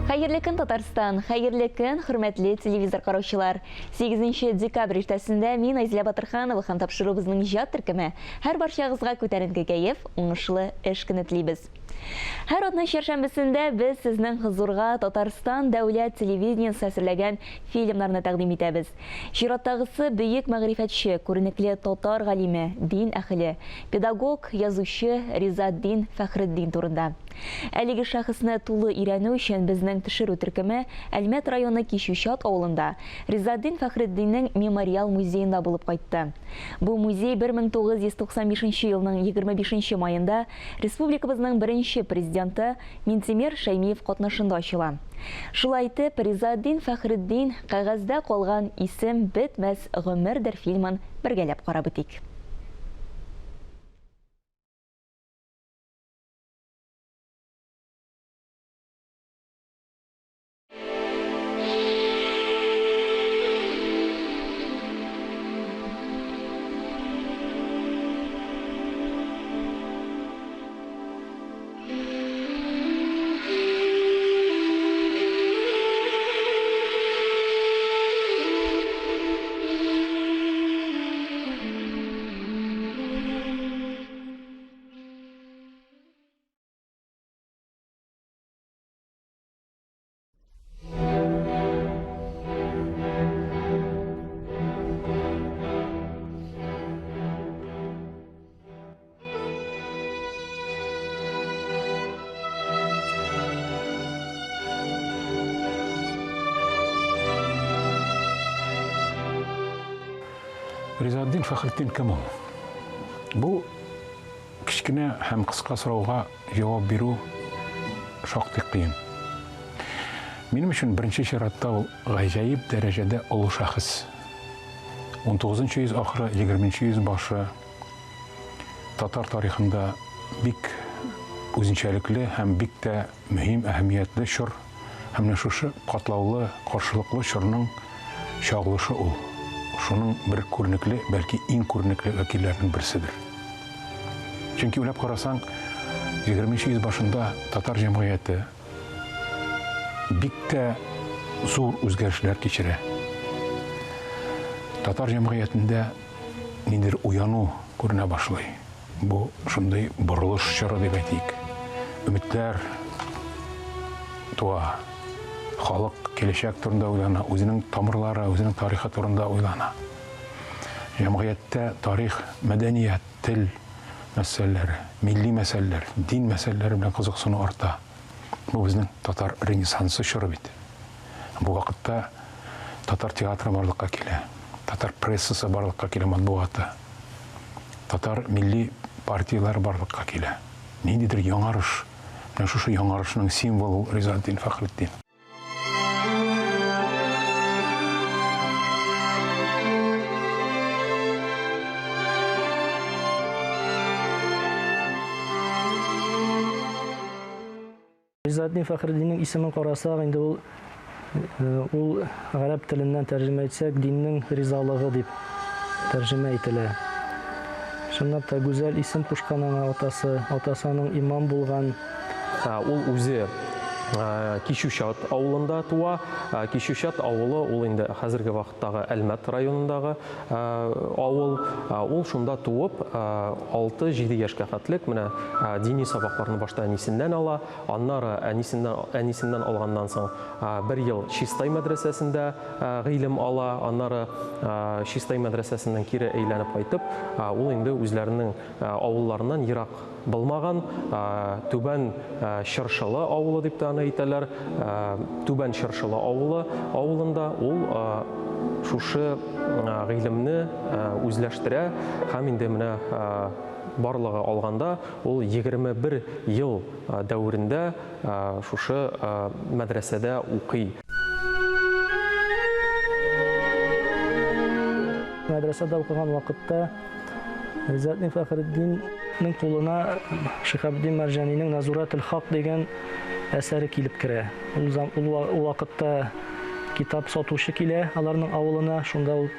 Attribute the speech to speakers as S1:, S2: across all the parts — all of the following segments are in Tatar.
S1: Хәерле көн, Татарстан! Хәерле көн, хөрмәтле телевизор караучылар! 8 декабрь иртәсендә мин, Айзилә Батырханова һәм тапшыруыбызның иҗат төркеме һәрбарчагызга күтәренке кәеф, уңышлы эш көне телибез. Һәр атна чәршәмбесендә без сезнең хозурга Татарстан дәүләт телевидениесе әзерләгән фильмнарны тәкъдим итәбез. Чираттагысы бөек мәгърифәтче, күренекле татар галиме, дин әһеле, педагог, язучы Ризатдин Фәхретдин турында. Әлеге шәхесне тулы өйрәнү өчен безнең төшерү төркеме Әлмәт районы Кичүчат авылында Ризатдин Фәхретдиннең мемориал музеенда булып кайтты. Бу музей 1995 елның 25 маенда Республикабызның беренче Президенты Минтимер Шәймиев катнашында ачыла. Шулай итеп, Ризаэтдин Фәхретдин Кәгазьдә калган исем бетмәс гомердер фильмын бергәләп карап үтик.
S2: Ризаэтдин Фәхретдин кем ул? Бу кечкенә һәм кыска сорауга җавап бирү шактый кыен. Минем өчен беренче чиратта ул гаҗәеп дәрәҗәдә олы шәхес. 19 йөз ахыры, 20 йөз башы татар тарихында бик үзенчәлекле һәм бик тә мөһим, әһәмиятле чор. Һәм менә шушы катлаулы, каршылыклы чорның чагылышы ул. Шуның бер күренекле, бәлки иң күренекле вәкилләренең берседер. Чөнки уйлап карасаң, 20 йөз башында татар җәмгыяте бик тә зур үзгәрешләр кичерә. Татар җәмгыятендә ниндидер уяну күренә башлый. Бу шундый борылыш чоры дип әйтик. Өметләр туа. Халык киләчәк турында уйлана, үзенең тамырлары, үзенең тарихы турында уйлана. Җәмгыятьтә тарих, мәдәният, тел мәсьәләләре, милли мәсьәләләр, дин мәсьәләләре белән кызыксыну арта. Бу безнең татар ренессансы чоры бит. Бу вакытта татар театры барлыкка килә, татар прессасы барлыкка килә, матбугаты. Татар милли партияләре барлыкка килә. Ниндидер яңарыш. Менә шушы яңарышның символы ул Ризаэтдин Фәхретдин.
S3: Ризаэтдин Фәхретдиннең исемен карасак, инде ул э, ул гарәп теленнән тәрҗемә итсәк, диннең ризалыгы дип тәрҗемә ителә. Чынлап та гүзәл исем кушкан аңа атасы. Атасы аның имам булган.
S4: Ул үзе Кичүчат авылында туа. Кичүчат авылы ул инде хәзерге вакыттагы Әлмәт районындагы авыл. Ул шунда туып, 6-7 яшькә хәтлек менә дини сабакларны башта әнисеннән ала, аннары әнисеннән, әнисеннән алганнан соң бер ел Чистай мәдрәсәсендә гыйлем ала, аннары Чистай мәдрәсәсеннән кире әйләнеп кайтып, ул инде үзләренең авылларыннан ерак булмаган Түбән Чыршылы авылы дип тә аны әйтәләр. Түбән Чыршылы авылы авылында ул шушы гыйлемне үзләштерә һәм инде менә барлыгы алганда ул 21 ел дәверендә шушы мәдрәсәдә укый.
S3: Мәдрәсәдә укыган вакытта Ризаэтдин Фәхретдиннең кулына Шиһабетдин Мәрҗанинең Назурател Хак дигән әсәре килеп керә. Ул, ул, ул вакытта китап сатучы килә аларның авылына, шунда ул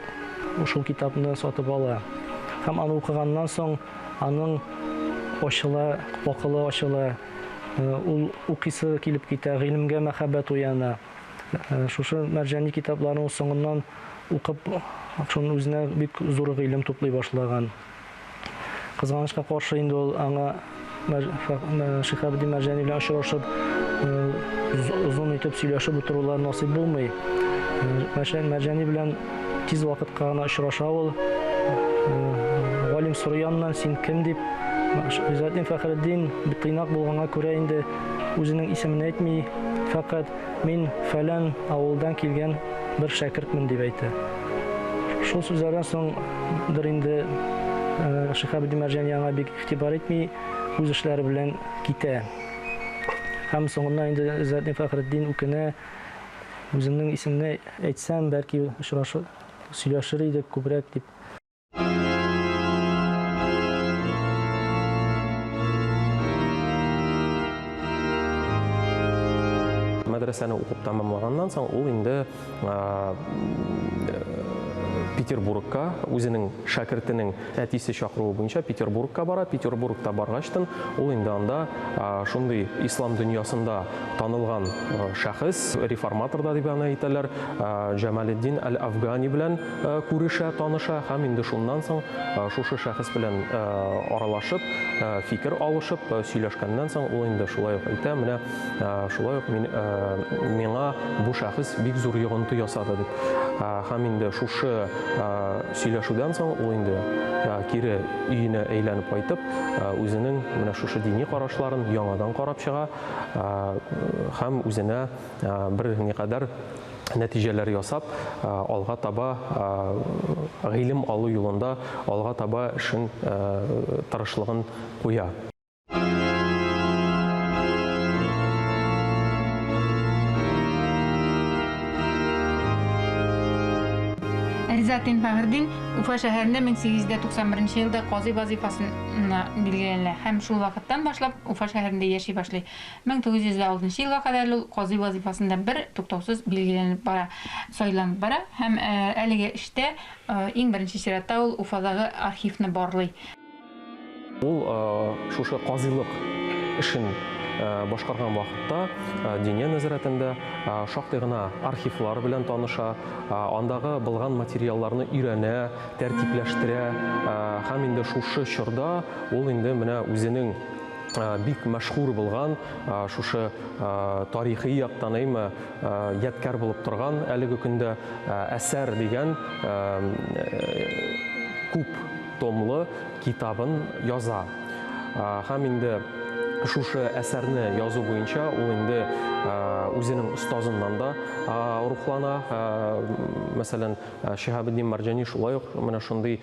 S3: шул китапны сатып ала. Һәм аны укыганнан соң аның ачыла, акылы ачыла. Ул укыйсы килеп китә, гыйлемгә мәхәббәт уяна. Шушы Мәрҗани китапларын ул соңыннан укып, шуның үзенә бик зур гыйлем туплый башлаган. Кызганычка каршы инде ул аңа Шиһабетдин Мәрҗани белән очрашып, озын итеп сөйләшеп утырулар насыйп булмый. Мәрҗани белән тиз вакытка гына очраша ул. Галим сорый аннан, син кем дип. Ризаэтдин Фәхретдин тыйнак булганга күрә инде үзенең исемен әйтми, фәкать мин фәлән авылдан килгән бер шәкертмен дип әйтә. Шул сүзләрдән соңдыр инде Шиһабетдин Мәрҗани аңа бик игътибар итми, үз эшләре белән китә. Һәм соңыннан инде Ризаэтдин Фәхретдин үкенә, үземнең исемне әйтсәм, бәлки очрашыр, сөйләшер идек күбрәк дип.
S4: Мәдрәсәне укып тәмамлаганнан соң ул инде Петербургка үзенең шәкертенең әтисе чакыруы буенча Петербургка бара. Петербургта баргачтын ул инде анда шундый ислам дөньясында танылган шәхес, реформатор да дип аны әйтәләр, Җамалетдин әл-Афгани белән күрешә, таныша һәм инде шуннан соң шушы шәхес белән аралашып, фикер алышып, сөйләшкәннән соң ул инде шулай ук әйтә, менә шулай ук мин, миңа бу шәхес бик зур йогынты ясады дип. Һәм инде шушы сөйләшүдән соң ул инде кире өенә әйләнеп кайтып, үзенең менә шушы дини карашларын яңадан карап чыга һәм үзенә бер никадәр нәтиҗәләр ясап, алга таба гыйлем алу юлында алга таба эшен тырышлыгын куя.
S5: Ризатдин Фәхретдин Уфа шәһәрендә 1891 елда казый вазыйфасына билгеләнә һәм шул вакыттан башлап Уфа шәһәрендә яши башлый. 1906 елга кадәр ул казый вазыйфасында бер туктаусыз билгеләнеп бара, сайланып бара һәм әлеге эштә иң беренче чиратта ул Уфадагы архивны барлый.
S4: Ул шушы казыйлык эшен башкарган вакытта Диния нәзарәтендә шактый гына архивлар белән таныша, андагы булган материалларны өйрәнә, тәртипләштерә һәм инде шушы чорда ул инде менә үзенең бик мәшһүр булган шушы тарихи яктан әйме ядкәр булып торган әлеге көндә әсәр дигән күп томлы китабын яза. Һәм инде шушы әсәрне язу буенча ул инде үзенең остазыннан да рухлана. Мәсәлән, Шиһабетдин Мәрҗани шулай ук менә шундый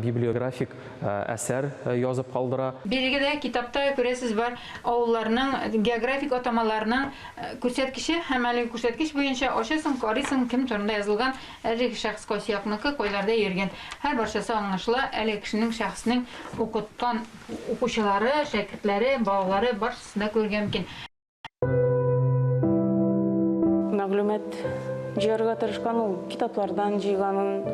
S4: библиографик әсәр язып калдыра.
S5: Билгеле, китапта, күрәсез, бар авылларның географик атамаларының күрсәткече һәм әлеге күрсәткеч буенча ачасың, карыйсың, кем турында язылган, әлеге шәхес кайсы якныкы, кайларда йөргән. Һәр барчасы аңлашыла, әлеге кешенең, шәхеснең укыткан укучылары, шәкертләре, балалары, барчасын да күрергә мөмкин.
S6: Мәгълүмат җыярга тырышкан ул китаплардан җыйганын,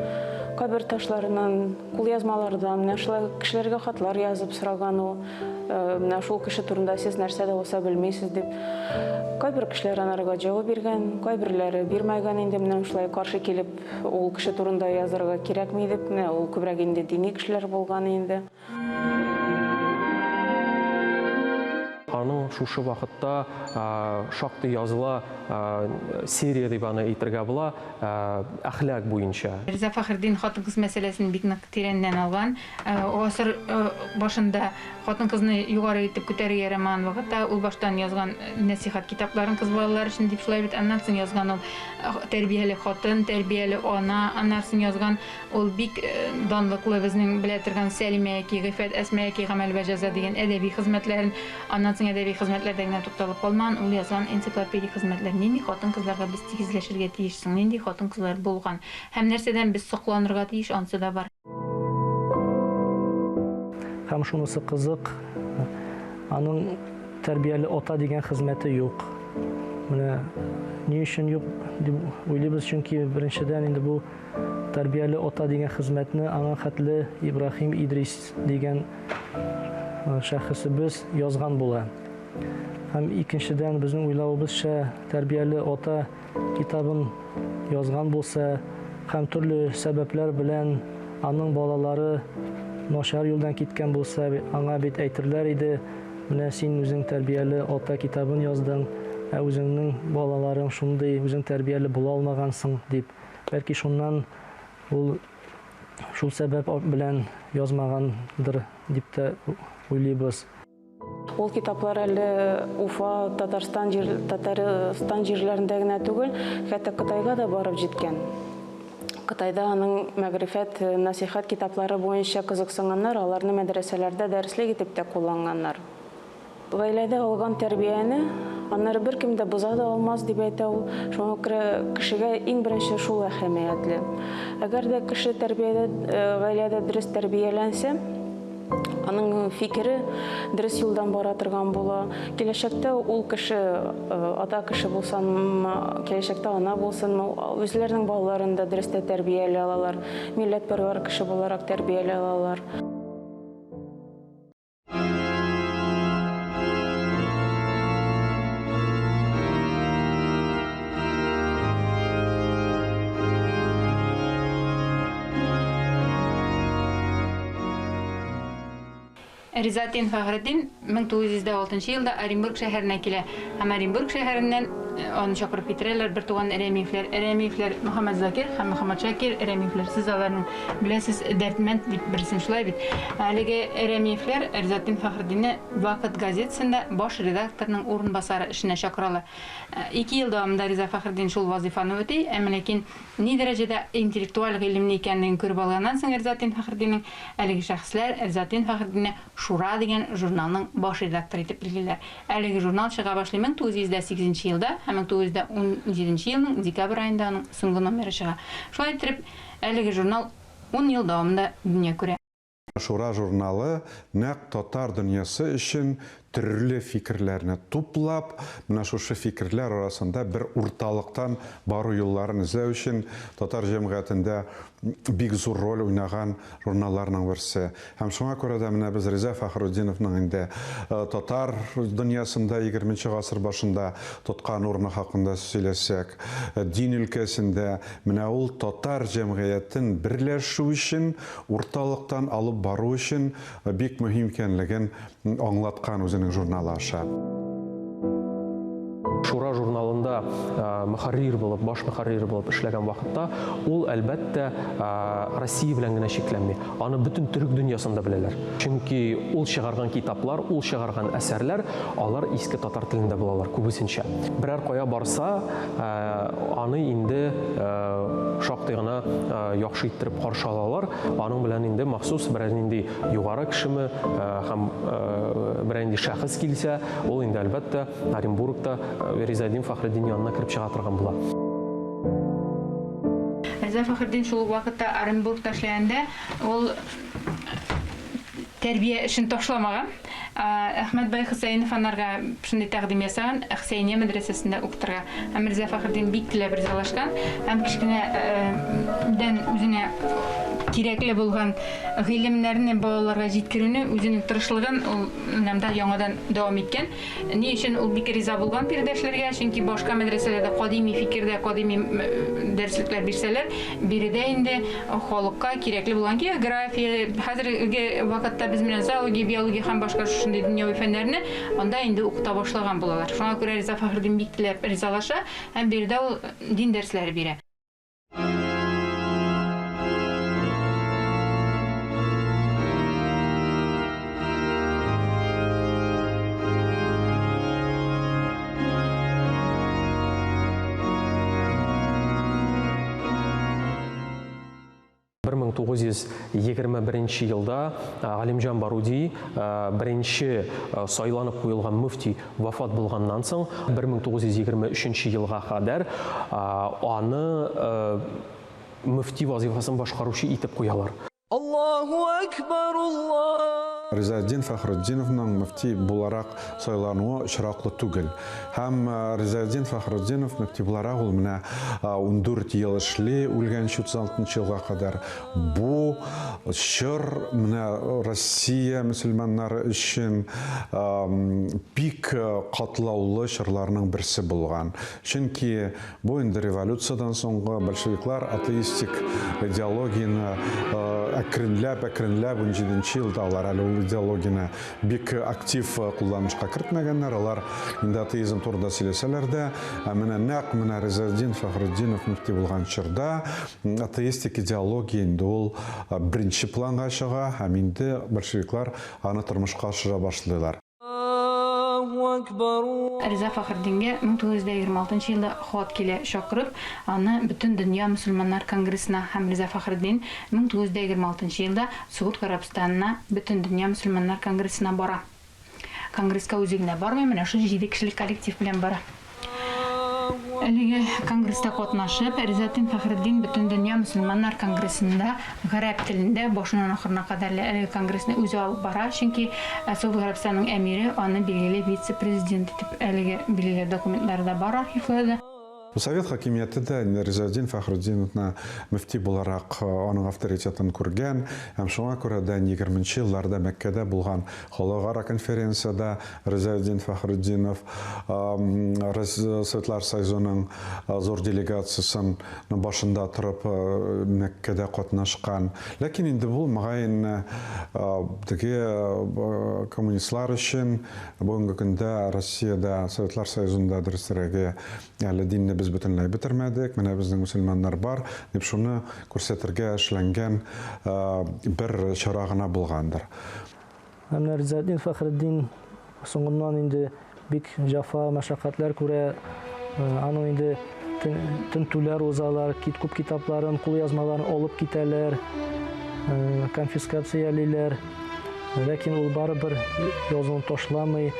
S6: кабер ташларыннан, кулъязмалардан, менә шулай кешеләргә хатлар язып сораган ул. Э, менә шул кеше турында сез нәрсә дә булса белмисез дип. Кайбер кешеләр анарга җавап биргән, кайберләре бирмәгән инде менә шулай каршы килеп ул кеше турында язарга кирәкми дип, менә ул күбрәк инде дини кешеләр булган инде.
S4: Аның шушы вакытта шактый языла серия дип аны әйтергә була, әхлак буенча.
S5: Риза Фәхретдин хатын-кыз мәсьәләсен бик нык тирәннән алган. Гасыр башында хатын-кызны югары итеп күтәрергә ярамаган вакытта ул баштан язган нәсыйхәт китапларын кыз балалар өчен дип шулай бит, аннан соң язган ул Тәрбияле хатын, тәрбияле ана, аннан соң язган Ул бик данлыклы безнең белә торган Сәлимә яки Гыйффәт, Әсма яки Гамәл вә җәза дигән әдәби хезмәтләрен, аннан соң әдәби хезмәтләрдә генә тукталып калмаган, ул язган энциклопедик хезмәтләр. Нинди хатын-кызларга без тигезләшергә тиеш соң, нинди хатын-кызлар булган һәм нәрсәдән без сакланырга тиеш, ансы да бар.
S3: Һәм шунысы кызык, аның Тәрбияле ата дигән хезмәте юк. Менә ни өчен юк дип уйлыйбыз, чөнки беренчедән инде бу тәрбияле ата дигән хезмәтне аңа хәтле Ибраһим Идрис дигән э, шәхесебез язган була. Һәм икенчедән, безнең уйлавыбызча, Тәрбияле ата китабын язган булса һәм төрле сәбәпләр белән аның балалары начар юлдан киткән булса, аңа бит әйтерләр иде, Менә син үзең Тәрбияле ата китабын яздың, ә үзеңнең балаларың шундый, үзең тәрбияле була алмагансың, дип. Бәлки шуннан ул шул сәбәп белән язмагандыр дип тә уйлыйбыз.
S6: Ул китаплар әле Уфа, Татарстан җир, Татарстан җирләрендә генә түгел, хәтта Кытайга да барып җиткән. Кытайда аның мәгърифәт, насыйхәт китаплары буенча кызыксынганнар, аларны мәдрәсәләрдә дәреслек итеп тә кулланганнар. Гаиләдә алган тәрбияне аннары беркем дә боза да алмас, дип әйтә ул. Шуңа күрә кешегә иң беренче шул әһәмиятле. Әгәр дә кеше тәрбиядә, гаиләдә дөрес тәрбияләнсә, Аның фикере дөрес юлдан бара торган була. Киләчәктә ул кеше ата кеше булсынмы, киләчәктә ана булсынмы, үзләренең балаларын да дөрес тә тәрбияли алалар, милләтпәрвәр кеше буларак тәрбияли алалар.
S5: Ризатдин Фәхретдин 1906 елда Оренбург шәһәренә килә һәм Оренбург шәһәреннән э, аны чакырып китерәләр бертуган Рәмиевләр. Рәмиевләр Мөхәммәтзакир һәм Мөхәммәтшакир Рәмиевләр. Сез аларның беләсез, Дәрдмәнд дип берсен шулай бит. Әлеге Рәмиевләр Ризатдин Фәхретдинне Вакыт газетасында баш редакторның урынбасары эшенә чакыралар. Ике ел дәвамында Риза Фәхретдин шул вазыйфаны үти, әмма ләкин Ни дәрәҗәдә интеллектуаль гыйлемле икәнлеген күреп алганнан соң Ризатдин Фәхретдиннең әлеге шәхесләр Ризатдин Фәхретдинне Шура дигән журналның баш редакторы итеп билгелиләр. Әлеге журнал чыга башлый 1908 нче елда һәм 1917 елның декабрь аенда аның соңгы номеры чыга. Шулай иттереп, әлеге журнал ун ел дәвамында дөнья күрә.
S7: Шура журналы нәкъ татар дөньясы өчен төрле фикерләрне туплап, менә шушы фикерләр арасында бер урталыктан бару юлларын эзләү өчен татар җәмгыятендә бик зур роль уйнаган журналларның берсе. Һәм шуңа күрә дә менә без Риза Фәхретдиновның инде татар дөньясында егерменче гасыр башында тоткан урыны хакында сөйләсәк, дин өлкәсендә менә ул татар җәмгыятен берләшү өчен, урталыктан алып бару өчен бик мөһим икәнлеген аңлаткан үзенең журналы аша.
S4: Шура журналында мөхәррир булып, баш мөхәррир булып эшләгән вакытта ул, әлбәттә, Россия белән генә чикләнми. Аны бөтен төрек дөньясында беләләр. Чөнки ул чыгарган китаплар, ул чыгарган әсәрләр, алар иске татар телендә булалар күбесенчә. Берәр кая барса, аны инде шактый гына яхшы иттереп каршы алалар. Аның белән инде махсус берәр нинди югары кешеме һәм берәр нинди шәхес килсә, ул инде, әлбәттә, Оренбургта Ризаэддин Фәхретдин янына кереп чыга торган була.
S5: Риза Фәхретдин шул ук вакытта Оренбургта эшләгәндә, ул тәрбия эшен ташламаган. Әхмәт бай Хөсәенов анарга шундый тәкъдим ясаган, Хөсәения мәдрәсәсендә укытырга. Һәм Риза Фәхретдин бик теләп ризалашкан һәм кечкенәдән үзенә кирәкле булган гыйлемнәрне балаларга җиткерүне үзенең тырышлыгын ул менә яңадан дәвам иткән. Ни өчен ул бик риза булган биредә эшләргә? Чөнки башка мәдрәсәләрдә кадими фикердә, кадими дәреслекләр бирсәләр, биредә инде халыкка кирәкле булган география, хәзерге вакытта без менә зоология, биология һәм башка шушындый дөньяви фәннәрне анда инде укыта башлаган булалар. Шуңа күрә Риза Фәхретдин бик теләп ризалаша һәм биредә ул дин дәресләре бирә.
S4: 1921 елда Галимҗан Баруди беренче сайланып куелган мөфти Вафат булганнан соң, 1923 елга кадәр аны мөфти вазыйфасын башкаручы итеп куялар.
S8: Аллаһу әкбәр, Аллаһу.
S7: Ризаэддин Фәхретдиновның мөфти буларак сайлануы очраклы түгел. Һәм Ризаэддин Фәхретдинов мөфти буларак ул менә 14 ел эшли, үлгәнче 36 нчы елга кадәр. Бу чор менә Россия мөселманнары өчен бик катлаулы чорларның берсе булган. Чөнки Бу инде революциядән соңгы большевиклар атеистик идеологияне әкренләп, әкренләп унҗиденче елда алар әле ул идеологияне бик актив кулланышка кертмәгәннәр. Алар инде атеизм турында сөйләсәләр дә, ә менә нәкъ менә Ризаэддин Фәхретдинов мөфти булган чорда атеистик идеология инде ул беренче планга чыга һәм инде большевиклар аны тормышка ашыра башлыйлар.
S5: Риза Фәхретдингә 1926 нчы елда хат килә, чакырып, аны Бөтендөнья мөселманнар конгрессына һәм Риза Фәхретдин 1926 нчы елда Согуд Гарәбстанына Бөтендөнья мөселманнар конгрессына бара. Конгресска үзе генә бармый, менә шул җиде кешелек коллектив белән бара. Әлеге конгресста катнашып, Ризатдин Фәхретдин Бөтендөнья мөселманнар конгрессында гарәп телендә башыннан ахырына кадәрле әлеге конгрессны үзе алып бара, чөнки Согуд Гарәбстанының әмире аны билгели вице-президент итеп, әлеге билгеле документлары да бар архивларда.
S7: Совет хакимияте дә Ризаэддин Фәхретдиновны мөфти буларак аның авторитетын күргән һәм шуңа күрә дә егерменче елларда Мәккәдә булган халыкара конференциядә Ризаэддин Фәхретдинов Советлар Союзының зур делегациясен башында торып Мәккәдә катнашкан. Ләкин инде бу, мөгаен, теге коммунистлар өчен бүгенге көндә Россиядә, Советлар Союзында, дөресрәге, әле динне без бөтенләй бетермәдек, менә безнең мөселманнар бар, дип шуны күрсәтергә эшләнгән бер чара гына булгандыр.
S3: Ә менә Ризаэддин Фәхретдин соңыннан инде бик җафа, мәшәкатьләр күрә. Аның инде тентүләр узалар, күп китапларын, кулъязмаларын алып китәләр, конфискациялиләр. Ләкин ул барыбер язуын ташламый,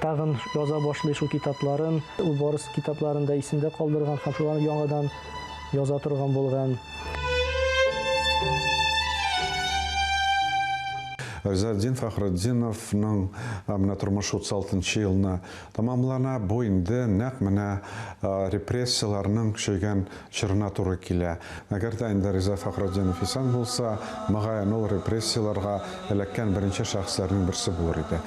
S3: тагын яза башлый шул китапларын. Ул барысы китапларын да исендә калдырган һәм шуларны яңадан яза торган булган.
S7: Ризаэддин Фәхретдиновның менә тормышы 36 нчы елны тәмамлана. Бу инде нәкъ менә репрессияләрнең көчәйгән чорына туры килә. Әгәр дә инде Риза Фәхретдинов исән булса, мөгаен, ул репрессияләргә эләккән беренче шәхесләрнең берсе булыр иде.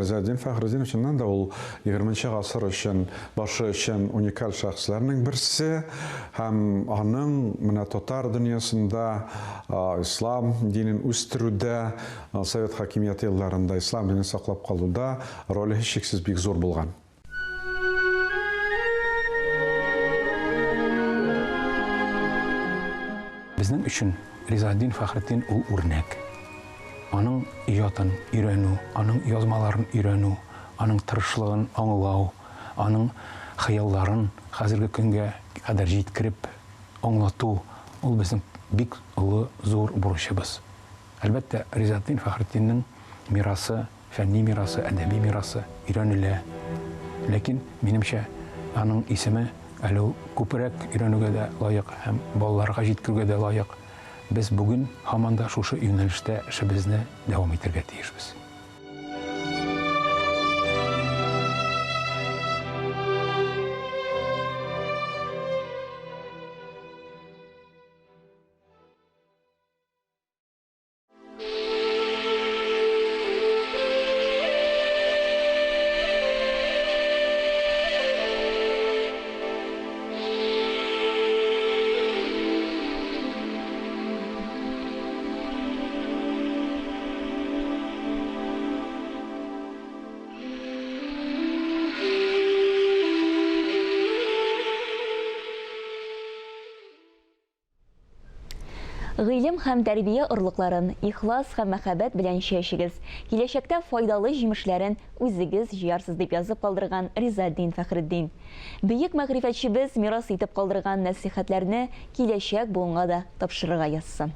S7: Ризаэддин Фәхретдинов чыннан да ул егерменче гасыр өчен, башы өчен уникаль шәхесләрнең берсе һәм аның менә татар дөньясында ислам динен үстерүдә, совет хакимияте елларында ислам динен саклап калуда роле һичшиксез бик зур булган.
S2: Безнең өчен Ризаэддин Фәхретдин ул үрнәк. Аның иҗатын өйрәнү, аның язмаларын өйрәнү, аның тырышлыгын аңлау, аның хыялларын хәзерге көнгә кадәр җиткереп аңлату, ул безнең бик олы, зур бурычыбыз. Әлбәттә, Ризаэддин Фәхретдиннең мирасы, фәнни мирасы, әдәби мирасы өйрәнелә. Ләкин, минемчә, аның исеме әле ул күбрәк өйрәнүгә дә лаек һәм балаларга җиткерүгә дә лаек. Без бүген һаман да шушы юнәлештә эшебезне дәвам итәргә тиешбез.
S1: Гыйлем һәм тәрбия орлыкларын ихлас һәм мәхәббәт белән чәчегез. Киләчәктә файдалы җимешләрен үзегез җыярсыз, дип язып калдырган Ризаэддин Фәхретдин. Бөек мәгърифәтчебез мирас итеп калдырган нәсыйхәтләрне киләчәк буынга да тапшырырга язсын.